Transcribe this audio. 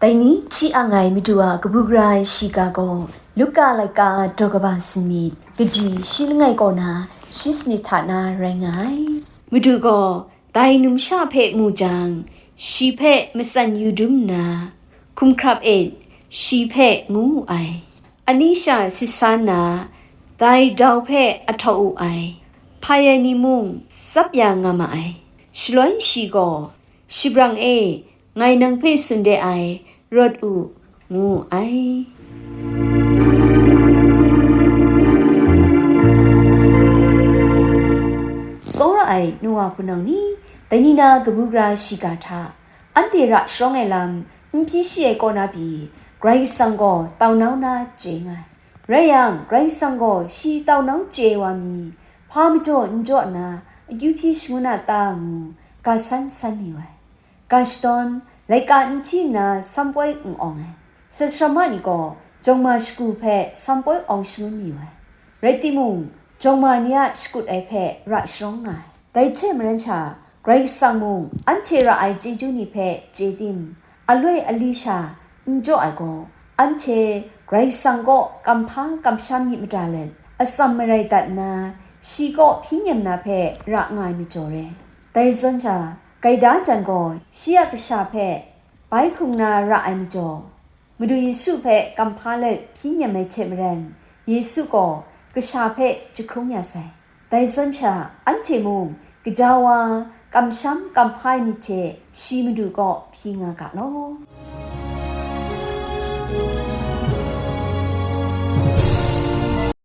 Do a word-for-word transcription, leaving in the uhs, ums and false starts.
Dai ni hti ang ai Madu a kabu gara ai shiga gaw Luka laika daw kaba sanit, kaji shi langai kaw na shi sanit hta na rai nga ai. Madu gaw dai numsha hpe mu jang, shi hpe matsan yu dum nna, hkum hkrap e shi hpe ngu wu ai. Ani sha sit sa nna, dai dau hpe ahtawk wu ai. Hpai ai ni mung tsap ya nga ma ai. Shaloi shi gaw, "Shibrang e, ngai nang hpe tsun de ai, rawt u," ngu wu ai. Tsawra ai nu wa hpunau ni, dai ni na kabu gara shiga hta, anhte ra sharawng ai lam n hpyi shi ai kaw na pyi, Karai Kasang gaw tau nau na chye nga ai. Rai yang, Karai Kasang gaw shi tau nau chye ai wa mi, hpa majaw n jaw nna, akyu hpyi shangun a ta ngu, ga san san mayu ai. Ga shadawn, laika n hti nna sampoi n awng ai. Sasarama ni gaw jawng ma shagu hpe sampoi awng shangun mayu ai. Rai timung, jawng ma ni a shakut ai hpe ra sharawng nga ai. Dai hte maren sha, Karai Kasang mung anhte ra ai chyeju ni hpe chye tim, aloi ali sha n jaw ai gaw, anhte Karai Kasang kaw kamhpa kamsham myit mada let, atsam marai dat nna, shi kaw hpyi nem na hpe ra nga ai majaw re. Dai zawn sha, gaida jan gaw shi a kasha hpe bai hkrung na ra ai majaw, Madu Yesu hpe kamhpa let hpyi nem ai hte maren, Yesu gaw kasha hpe jahkrung ya sai. Dai zawn sha, anhte mung gaja wa, kamsham kamhpa ai myit hte shi Madu kaw hpyi nga ga law.